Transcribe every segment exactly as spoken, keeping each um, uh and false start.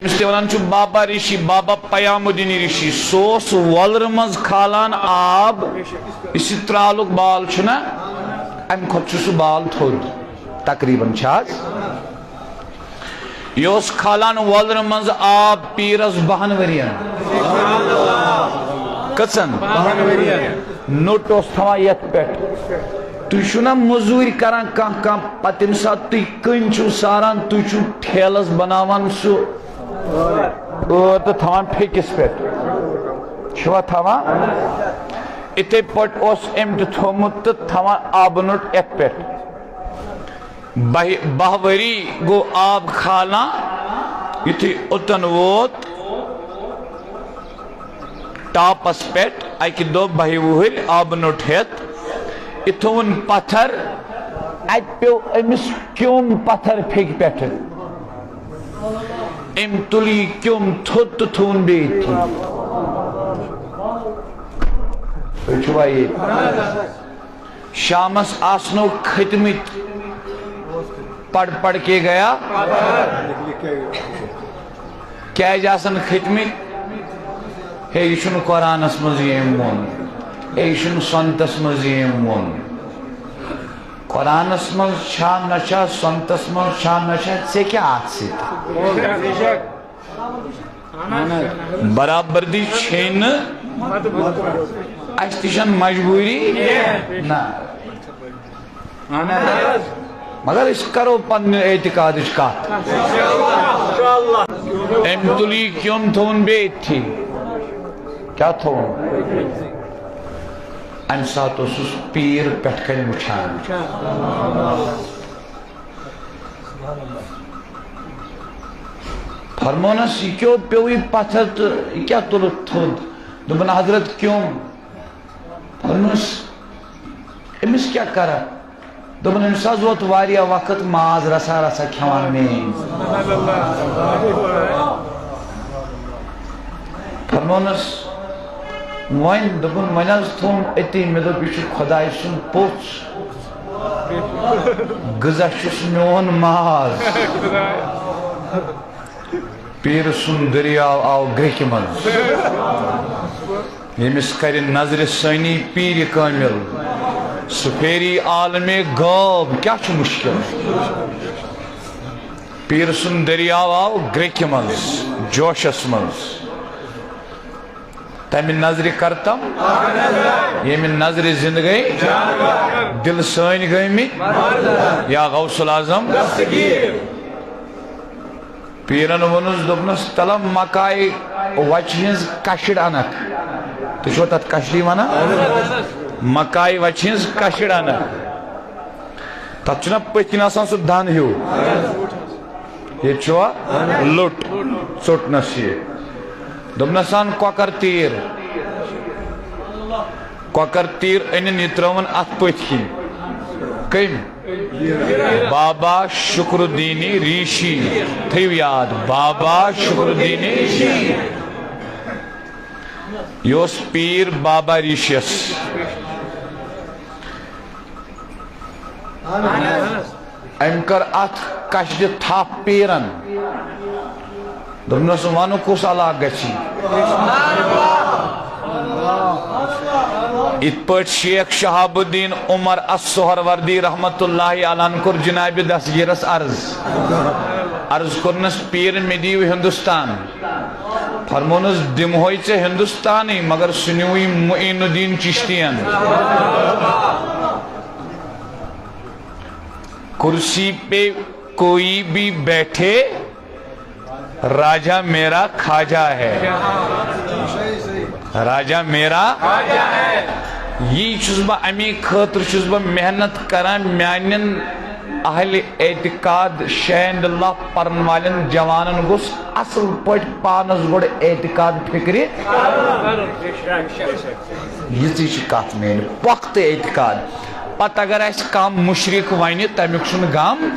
أمِس تہِ وَنان چھُ بابا ریٖشی، بابا پیام الدین ریٖشی۔ سُہ اوس وۄلرٕ منٛز کھالان آب، یُس یہِ ترٛالُک بال چھُنہ، اَمہِ کھۄتہٕ چھُ سُہ بال تھوٚد، تقریباً چھِ حظ۔ یہِ اوس کھالان وۄلرٕ منٛز آب پیٖرَس بَہَن ؤرِیَن۔ کٔژَن؟ بَہَن ؤرِیَن۔ نوٚٹ اوس تھاوان یَتھ پٮ۪ٹھ۔ تُہۍ چھِو نہ مٔزوٗرۍ کران کانٛہہ کانٛہہ، پتہٕ ییٚمہِ ساتہٕ تُہۍ کٔنۍ چھِو ساران، تُہۍ چھِو ٹھیلس بناوان سُہ ٲر تہٕ تھاوان پھیٚکِس پٮ۪ٹھ۔ چھِوا تھاوان؟ اِتھَے پٲٹھۍ اوس أمۍ تہِ تھوٚومُت تہٕ تھاوان آبہٕ نوٚٹ یَتھ پٮ۪ٹھ۔ بَہہِ، بَہہ ؤری گوٚو آب کھالان، یُتھُے اوٚتَن ووت، ٹاپس پٮ۪ٹھ اکہِ دۄہ بہہِ وُہٕرۍ آبہٕ نوٚٹ ہٮ۪تھ، یہِ تھووُن پتھر، اتہِ پیوٚو أمِس کیوٚم پتھر پھیٚکہِ پٮ۪ٹھٕ۔ أمۍ تُل یہِ کیوٚم تھوٚد تہٕ تھووُن بیٚیہِ أتھی۔ تُہۍ چھِوا ییٚتہِ؟ شامس آسنو کھٔتمٕتۍ، پڑ پڑ کے گیا۔ کیازِ آسن کھٔتمٕتۍ؟ ہے، یہِ چھُنہٕ قرآنس منٛز یہِ أمۍ ووٚن، ہے، یہِ چھُنہٕ سنتس منٛز یہِ أمۍ ووٚن۔ قرآنس منٛز چھا نہ چھا، سنتس منٛز چھا نہ چھا، ژےٚ کیٛاہ اتھ سۭتۍ؟ برابردی چھے نہٕ، اسہِ تہِ چھنہٕ مجبوری۔ نہ۔ مگر أسۍ کرو پننہِ اعتقادٕچ کتھ۔ أمۍ تُل یہِ کیوٚم، تھوٚوُن بیٚیہِ أتھی۔ کیٛاہ تھوٚوُن؟ امہِ ساتہٕ اوسُس پیٖر پٮ۪ٹھٕ کنہِ وٕچھان۔ فرمونس، یہِ کیٛو پیوٚو یہِ پتھر تہٕ یہِ کیٛاہ تُلُتھ تھوٚد؟ دوٚپُن، حضرت، کیوٚم۔ فرمونس، أمِس کیٛاہ کرٕ؟ دوٚپُن، أمِس حظ ووت واریاہ وقت ماز رژھا رژھا کھٮ۪وان میٛٲنۍ۔ فرمونس، وۄنۍ دوٚپُن، وۄنۍ حظ تھوٚوُم أتی، مےٚ دوٚپ، یہِ چھُ خۄداے سُنٛد پوٚژھ۔ غذا چھُس میون ماز۔ پیٖرٕ سُنٛد دٔریاو آو گرٛیٚکہِ منٛز۔ ییٚمِس کرِ نظرِ ثٲنی پیٖرِ کٲمِل، سُہ پھیری عالمِ غٲب، کیٛاہ چھُ مُشکِل؟ پیٖرٕ سُنٛد دٔریاو آو گرٛیٚکہِ منٛز، جوشس منٛز۔ تمہِ نظرِ کرتم، ییٚمہِ نظرِ زندگی، دل سٲنۍ گٔمٕتۍ، یا غوث الاعظم۔ پیرن ووٚنُس، دوٚپنس، تلم مکاے وچہِ ہٕنٛز کشِڑ انکھ۔ تُہۍ چھِوا تتھ کشڑی ونان؟ مکاے وچہِ ہٕنٛز کشِڑ انکھ۔ تتھ چھُنہ پٔتۍ کِنۍ آسان سُہ دَن ہیوٗ؟ ییٚتہِ چھُوا لوٚٹ ژوٚٹنس یہِ؟ دوٚپنس، ان کۄکر تیٖر۔ کۄکر تیٖر أنِن، یہِ ترٲوٕن اتھ پٔتۍ کِنۍ۔ کٔمۍ؟ بابا شُکرُدیٖنی ریٖشی۔ تھٲیِو یاد، بابا شُکرُدیٖنی ریٖشی۔ یہِ اوس پیٖر بابا ریٖشیَس۔ أمۍ کٔر اتھ کشدِ تھپھ پیرن۔ دوٚپنس، ونہٕ کُس علاقہٕ گژھی؟ یِتھ پٲٹھۍ شیخ شہاب الدین عمر السہروردی رحمت اللہ علیہ کوٚر جناب دستگیرس عرض۔ عرض کوٚرنس، پیر، مےٚ دِیِو ہندوستان۔ فرمونس، دِمہوے ژےٚ ہندوستانٕے، مگر سُہ نیوٗوٕے معین الدین چشتین۔ کرسی پہ کوئی بھی بیٹھے، راجا میرا خواجہ ہے۔ راجا میرا۔ یی چھُس بہٕ، اَمی خٲطرٕ چھُس بہٕ محنت کران، میانٮ۪ن اہل اعتقاد شین اللہ پرن والٮ۪ن جوانن گوٚژھ اصل پٲٹھۍ پانس گۄڈٕ اعتقاد فکرِ۔ یِژٕے چھِ کتھ میٲنۍ، پۄختہٕ اعتقاد۔ پتہٕ اگر اسہِ کانٛہہ مُشرِک ونہِ، تمیُک چھُنہٕ غم۔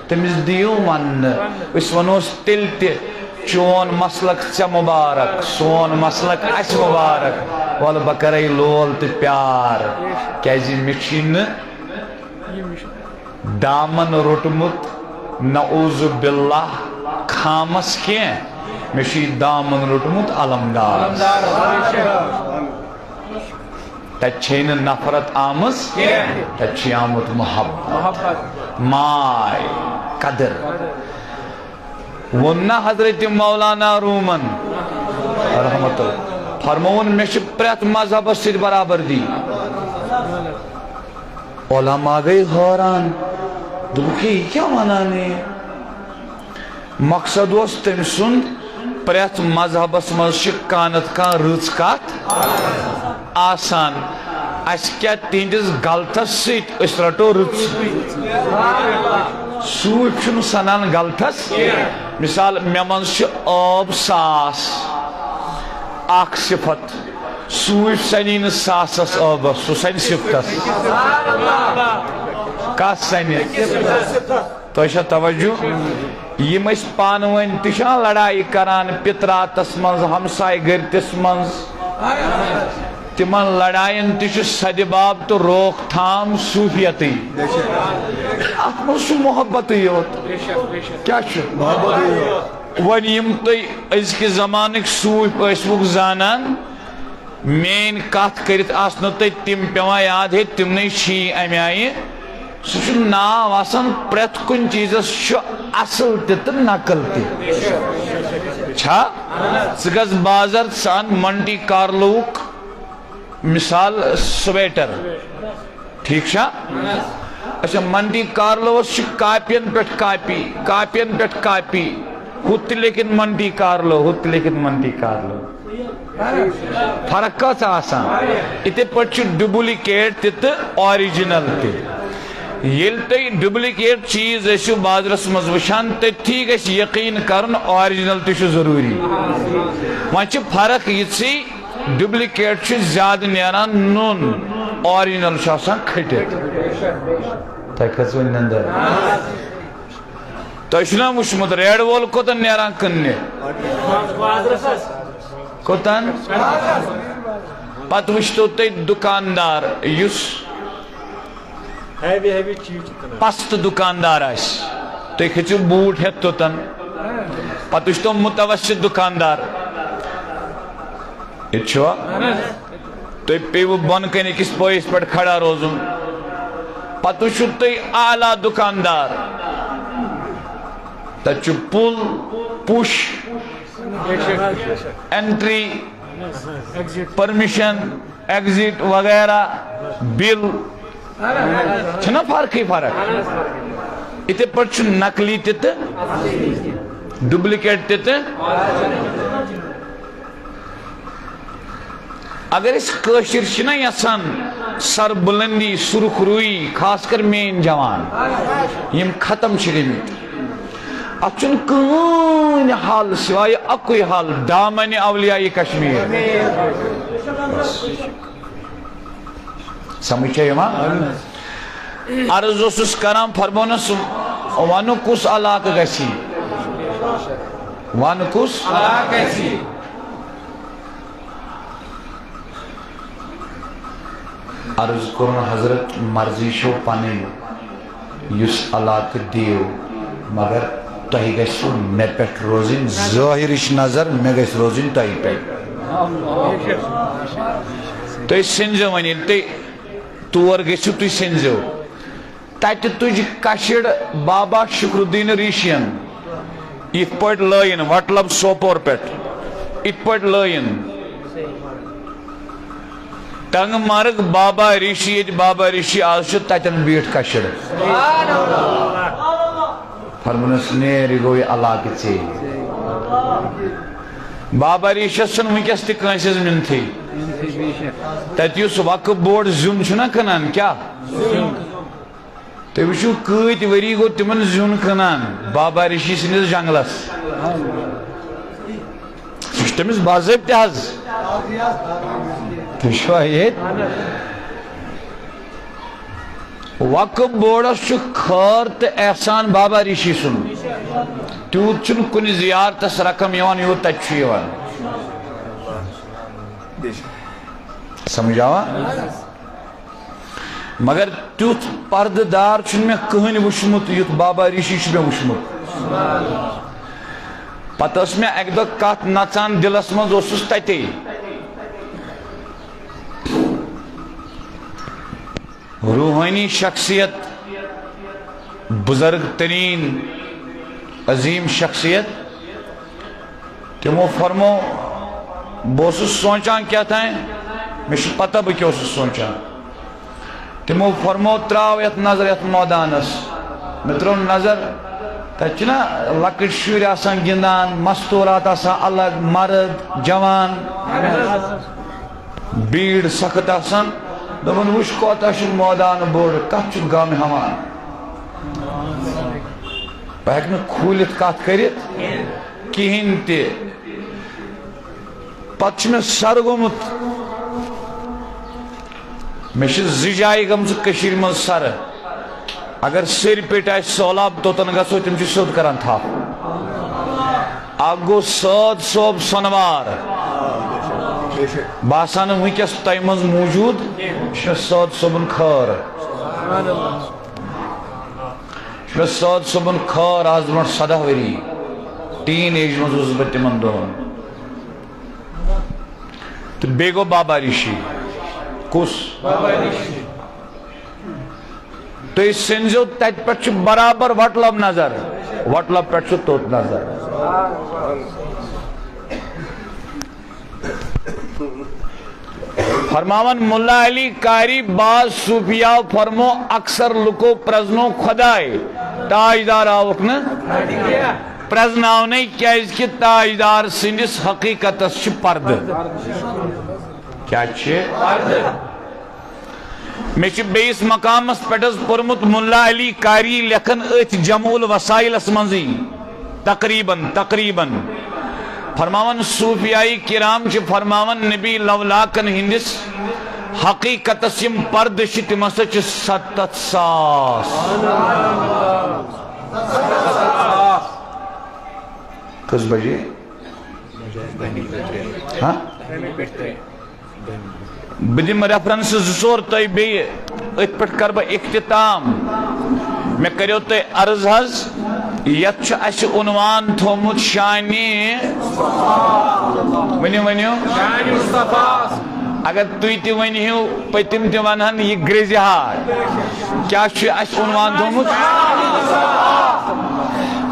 تٔمِس دِیِو وننہٕ۔ أسۍ ونوس تیٚلہِ تہِ، چون مسلک ژےٚ مبارک، سون مسلک اسہِ مبارک۔ وَلہٕ بہٕ کرے لول تہٕ پیار، کیازِ مےٚ چھُے نہٕ دامن روٚٹمُت، نعوذ باللہ، خامس کینٛہہ، مےٚ چھُ یہِ دامن روٚٹمُت علمدارس۔ تتہِ چھے نہٕ نفرت آمٕژ کینٛہہ، تتہِ چھُ آمُت محبت، ماے، قدر۔ ووٚن نا حضرت مولانا رومن رحمت اللہ، فرمووُن، مےٚ چھِ پرٛٮ۪تھ مذہبس سۭتۍ برابردی۔ علماء گٔے حٲران، دوٚپُکھ، یہِ کیٛاہ ونان یہِ؟ مقصد اوس تٔمۍ سُنٛد، پرٛٮ۪تھ مذہبس منٛز چھِ کانٛہہ نتہٕ کانٛہہ رٕژ کتھ آسان۔ اسہِ کیٛاہ تِہنٛدِس غلطس سۭتۍ؟ أسۍ رٹو رٕژ۔ صوٗفۍ چھُنہٕ سنان غلطس۔ مثال، مےٚ منٛز چھُ عٲب ساس، اکھ صفت۔ صوٗفۍ سنی نہٕ ساسس عٲبس، سُہ سنہِ صفتس۔ کس سنہِ؟ تۄہہِ چھا توجہ؟ یِم أسۍ پانہٕ ؤنۍ تہِ چھِنا لڑایہِ کران پِتراتس منٛز، ہمسایہِ گٔرتِس منٛز، تِمن لڑاین تہِ چھُ سدِ باب تہٕ روک تھام صوٗفیتٕے۔ اتھ منٛز چھُ محبتٕے یوت۔ کیٛاہ چھُ؟ محبتٕے یوت۔ وۄنۍ یِم تُہۍ أزکہِ زمانٕکۍ صوٗفۍ ٲسۍوُکھ زانان، میٲنۍ کتھ کٔرِتھ آسنو تۄہہِ تِم پٮ۪وان یاد، ہے، تِمنٕے چھی امہِ آیہِ۔ سُہ چھُ ناو آسان، پرٛٮ۪تھ کُنہِ چیٖزس چھُ اصل تہِ تہٕ نقل تہِ۔ چھا؟ ژٕ گژھ بازر، ژٕ اَن مونٹی کارلوُک مثال سویٹر۔ ٹھیک چھا؟ اچھا، مونٹی کارلوس چھِ کاپین پٮ۪ٹھ کاپی، کاپین پٮ۪ٹھ کاپی۔ ہُتھ تہِ لیکھِن مونٹی کارلو، ہُتھ تہِ لیکھِن مونٹی کارلو۔ فرق کۄس آسان؟ یِتھے پٲٹھۍ چھُ ڈُپلیکیٹ تہِ تہٕ آرجنل تہِ۔ ییٚلہِ تُہۍ ڈُپلیکیٹ چیٖز ٲسِو بازرس منٛز وٕچھان، تٔتھی گژھِ یقین کرُن آرجنل تہِ چھُ ضروٗری۔ وۄنۍ چھِ فرق یِژٕے، ڈُپلیکیٹ چھُ زیادٕ نیران نوٚن، آرجنل چھُ آسان کھٔٹِتھ۔ تۄہہِ کھٔژ وۄنۍ نندر؟ تۄہہِ چھُ نا وُچھمُت ریڈ وول کوٚتن نیران کٕننہِ؟ کوٚتن؟ پتہٕ وٕچھتو تُہۍ دُکاندار یُس ہیوی ہیوی چیٖز چھِ کٕنان۔ پستہٕ دُکاندار آسہِ، تُہۍ کھٔژِو بوٗٹ ہٮ۪تھ توٚتن، پتہٕ وٕچھتو متوسط دُکاندار۔ ییٚتہِ چھُوا؟ تُہۍ پیٚیِوٕ بۄنہٕ کنہِ أکِس پٲیِس پٮ۪ٹھ کھڑا روزُن۔ پتہٕ وٕچھِو تُہۍ اعلیٰ دُکاندار۔ تَتہِ چھُ پُل، پُش، انٹری، پرمیشن، ایگزٹ وغیرہ، بل۔ چھَنا فرقٕے فرق؟ یِتھے پٲٹھۍ چھُ نقلی تہِ تہٕ ڈُپلیکیٹ تہِ تہٕ۔ اگر أسۍ کٲشِر چھِنہ یژھان سربلندی، سرخ رویی، خاص کر میٲنۍ جوان، یِم ختم چھِ گٔمٕتۍ، اتھ چھُنہٕ کٕہٕنۍ حل سوائے اکُے حل، دامن اولیاء کشمیر۔ سمجھ چھا یِوان؟ عرض اوسُس کران، فرمونس، وَنہٕ کُس علاقہٕ گژھِ؟ وَنہٕ کُس؟ عرض کوٚرُن، حضرت، مرضی چھو پنٕنۍ، یُس علاقہٕ دِیِو، مگر تۄہہِ گژھِوٕ مےٚ پٮ۪ٹھ روزٕنۍ ظٲہرٕچ نظر، مےٚ گژھِ روزٕنۍ تۄہہِ پٮ۪ٹھ۔ تُہۍ سٔنزیو وۄنۍ، ییٚلہِ تُہۍ تور گٔژھِو، تُہۍ سٔنزیو۔ تتہِ تُج کشِڑ بابا شکر الدین ریشین، یِتھ پٲٹھۍ لٲیِن وٹلب سوپور پٮ۪ٹھ، یِتھ پٲٹھۍ لٲیِن ٹنگ مرگ بابا ریشی، ییٚتہِ بابا ریشی آز چھُ، تتٮ۪ن بیٖٹھ کشِڑ۔ فرمونس، نیر، یہِ گوٚو یہِ علاقہٕ ژےٚ۔ بابا ریشس چھُنہٕ وٕنکیٚس تہِ کٲنٛسہِ ہٕنٛز مِنتھٕے۔ تتہِ یُس وقف بورڈ زیُن چھُنہ کٕنان، کیٛاہ؟ تُہۍ وٕچھِو، کۭتۍ ؤری گوٚو تِمن زیُن کٕنان بابا ریشی سٕنٛدِس جنگلس۔ سُہ چھُ تٔمِس باضٲبطہٕ حظ۔ تُہۍ چھِوا ییٚتہِ؟ وقف بورڈس چھُ خٲر تہٕ احسان بابا ریشی سُنٛد۔ تیوٗت چھُنہٕ کُنہِ زیارتس رقم یِوان، یوٗت تتہِ چھُ یِوان۔ سمجھ آوا؟ مگر تیُتھ پردٕ دار چھُنہٕ مےٚ کٕہٕنۍ وُچھمُت، یُتھ بابا ریشی چھُ مےٚ وُچھمُت۔ پتہٕ ٲس مےٚ اَکہِ دۄہ کَتھ نَژان دِلَس منٛز، اوسُس تَتے۔ روحٲنی شخصیت، بزرگ تریٖن عظیٖم شخصیت، تِمو فرمو، بہٕ اوسُس سونٛچان کیٛاہ تام، مےٚ چھُ پتہ بہٕ کیٛاہ اوسُس سونٛچان۔ تِمو فرمو، ترٛاو یَتھ نظر، یَتھ مٲدانَس۔ مےٚ ترٛٲو نظر، تَتہِ چھِنہ لۄکٕٹۍ شُرۍ آسان گِنٛدان، مستوٗرات آسان الگ، مرد، جوان۔ بھیڑ سخت آسان۔ دوٚپُن، وٕچھ کوتاہ چھُ مٲدان بوٚڑ، کتھ چھُ غم ہٮ۪وان؟ بہٕ ہٮ۪کہٕ نہٕ کھوٗلِتھ کتھ کٔرِتھ کِہیٖنۍ تہِ۔ پتہٕ چھُ مےٚ سرٕ گوٚمُت۔ مےٚ چھِ زٕ جایہِ گٔمژٕ کٔشیٖرِ منٛز سرٕ۔ اگر سٔرۍ پیٚٹھۍ آسہِ سہلاب، توٚتَن گژھو، تِم چھِ سیوٚد کران تھپھ۔ اکھ گوٚو سٲد صٲب سۄنوار۔ باسان وٕنکیٚس تۄہہِ منٛز موٗجوٗد چھُ سٲد صٲبُن خٲر۔ چھُ مےٚ سٲد صٲبُن خٲر، آز برونٛٹھ سداہ ؤری۔ ٹیٖن ایج منٛز اوسُس بہٕ تِمن دۄہن۔ تہٕ بیٚیہِ گوٚو بابا ریٖشی۔ کُس؟ تُہۍ سٔنزیو، تَتہِ پٮ۪ٹھ چھُ برابر وۄٹلب نظر، وۄٹلب پٮ۪ٹھ چھُ توٚت نظر۔ فرماوان ملا علی قاری، بعض صوفیاو فرمو، اکثر لُکو پرزنو خداے، تاجدار آوُکھ نہٕ پرزناونَے، کیازِ کہِ تاجدار سٕنٛدِس حقیقتس چھِ پردٕ۔ کیٛاہ چھِ؟ مےٚ چھُ بیٚیِس مقامس پٮ۪ٹھ حظ پوٚرمُت، ملا علی قاری لیکھن أتھۍ جمع الوسائلس منٛزٕے، تقریباً، تقریباً۔ فرماوان، صوفیائی کرام چھِ فرماوان، نبی لولاکن ہٕنٛدِس حقیقتس یِم پردٕ چھِ، تِم ہسا چھِ ستتھ ساس۔ کٔژ بجے؟ ہاں؟ بہٕ دِمہٕ ریفرنسز زٕ ژور تۄہہِ بیٚیہِ، أتھۍ پٮ۪ٹھ کرٕ بہٕ اختتام۔ مےٚ کریو تۄہہِ عرض حظ، یتھ چھُ اسہِ عنوان تھوٚومُت شانِ، ؤنِو، ؤنِو۔ اگر تُہۍ تہِ ؤنِو، پٔتِم تہِ ونہن، یہِ گرٛزِ ہا۔ کیٛاہ چھُ اسہِ عنوان تھوٚومُت؟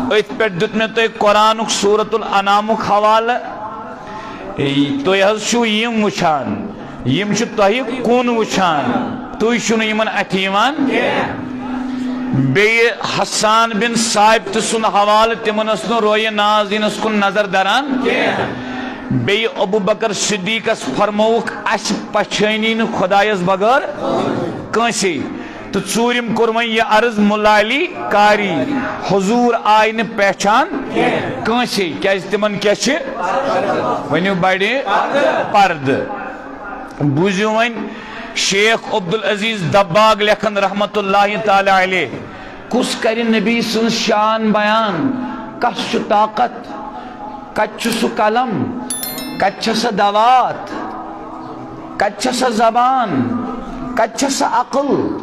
أتھۍ پٮ۪ٹھ دیُت مےٚ تۄہہِ قرآنُک سورۃ الانعامُک حوالہٕ۔ تُہۍ حظ چھِو یِم وٕچھان، یِم چھِ تۄہہِ کُن وٕچھان، تُہۍ چھِو نہٕ یِمن اَتھِ یِوان۔ بیٚیہِ حسان بن ثابت سُنٛد حوالہٕ، تِمن ٲس نہٕ رویہِ ناز دِنس کُن نظر دران۔ بیٚیہِ ابو بکر صدیقس فرمووُکھ، اسہِ پچھٲنی نہٕ خدایس بغٲر کٲنٛسے۔ تہٕ ژوٗرِم کوٚر وۄنۍ یہِ عرض ملا علی قاری، حضور آے نہٕ پہچان کٲنٛسے، کیازِ تِمن کیٛاہ چھِ؟ ؤنِو بڑِ پردٕ۔ بوٗزِو وۄنۍ، شیخ عبدالعزیز دباغ لیکھن رحمت اللہ تعالی علیہ، کُس کرِ نبی سٕنٛز شان بیان؟ کس چھُ طاقت؟ کتہِ چھُ سُہ قلم؟ کتہِ چھےٚ سۄ دوات؟ کتہِ چھےٚ سۄ زبان؟ کتہِ چھےٚ سۄ عقل؟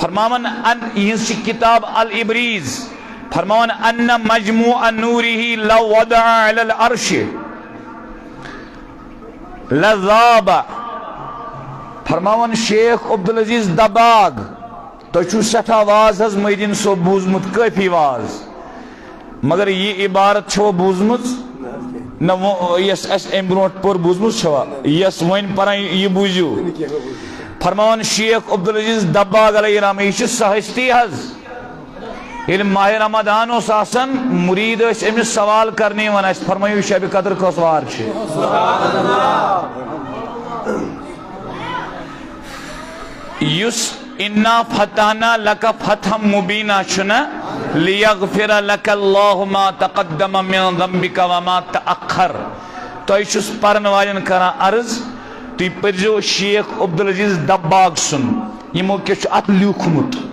فرماوان ان، یِہنٛز چھِ کتاب الابریز، فرماوان، ان مجموع نوره لو وضع علی العرش لذاب۔ فرماوان شیخ عبدالعزیز دباغ، تۄہہِ چھُو سٮ۪ٹھاہ واز حظ محی الدین صٲب بوٗزمُت، کٲفی واز۔ مگر یہِ عبارت چھوا بوٗزمٕژ؟ نہ، وۄنۍ یۄس اَسہِ اَمہِ برونٛٹھ پٔر بوٗزمٕژ چھوا؟ یۄس وۄنۍ پران، یہِ بوٗزِو۔ فرماوان شیخ عبدالعزیز دباغ علیہ رحمہ، یہِ چھِ سۄ ہستی حظ۔ ییٚلہِ ماہِ رمضان اوس آسان، مُریٖد ٲسۍ أمِس سوال کرنہِ یِوان، اَسہِ فرمٲیِو شبِ قدر کۄس وار چھِ؟ یُس انا فتحنا لک فتحا مبینا چھُنہ، لیغفر لک اللہ ما تقدم من ذنبک وما تأخر۔ تۄہہِ چھُس پرن والٮ۪ن کران عرض، تُہۍ پٔرزیو شیخ عبدالعزیز دباغ سُنٛد، یِمو کیٛاہ چھُ اتھ لیوٗکھمُت۔